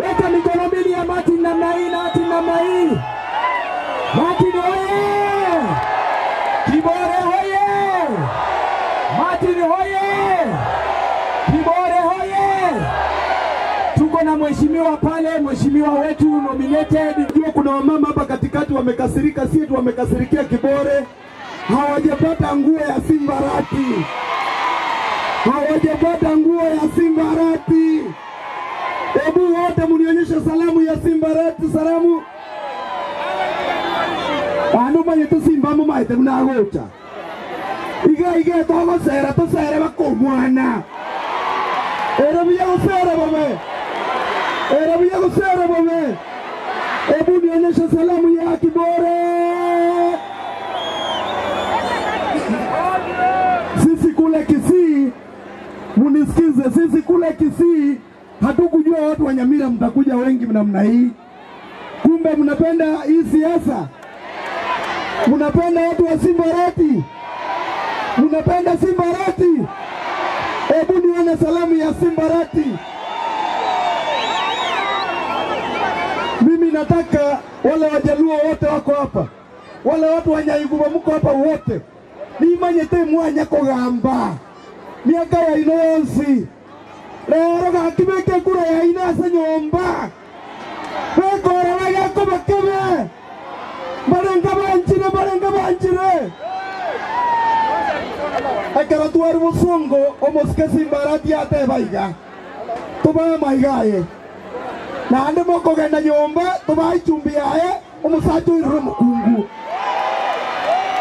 Weka mikono mbili ya Martin namna hii na Martin namna hii. Martin oye! Kibore oye! Martin oye! Kibore oye! Tuko na mheshimiwa pale, mheshimiwa wetu nominated. Najua kuna wamama hapa katikati wamekasirika, si tu wamekasirikia Kibore. Hawajapata nguo ya Simbarati. Hawajapata nguo ya Simbarati. Hebu wote mnionyeshe salamu ya Simbarati, salamu. Bandu manyete Simba mumaite munagocha. Iga iga togo sera to sera bakomwana. Era biya gosera bome. Era biya gosera bome. Hebu nionyeshe salamu ya Kibore. Sisi kule Kisii, munisikize, sisi kule Kisii hatukujua watu wa Nyamira mtakuja wengi namna hii. Kumbe mnapenda hii siasa. Mnapenda watu wa Simbarati. Mnapenda Simbarati. Hebu nione salamu ya Simbarati. Mimi nataka wale Wajaluo wote wako hapa, wale watu wa Nyaiguma mko hapa wote, nimanyete mwanya kogamba miaka ya ino yonsi rero gakibeke kura ya ino ase nyomba bekorera gakobakebe barenga banchire barenga banchire ekero twari busongo omosike Simbarati ateba iga tubae maigaye naende mokogenda nyomba tubae ichumbi yaye omosacha oirire omokungu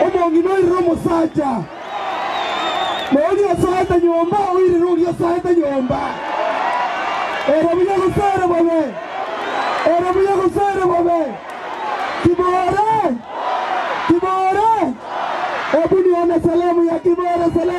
omong'ina oirire omosacha nori osoete nyomba oirire oria osoete nyomba ere buya gosere bobe ere buya gosere bobe Kibore Kibore. Hebu nione salamu ya Kibore, salamu.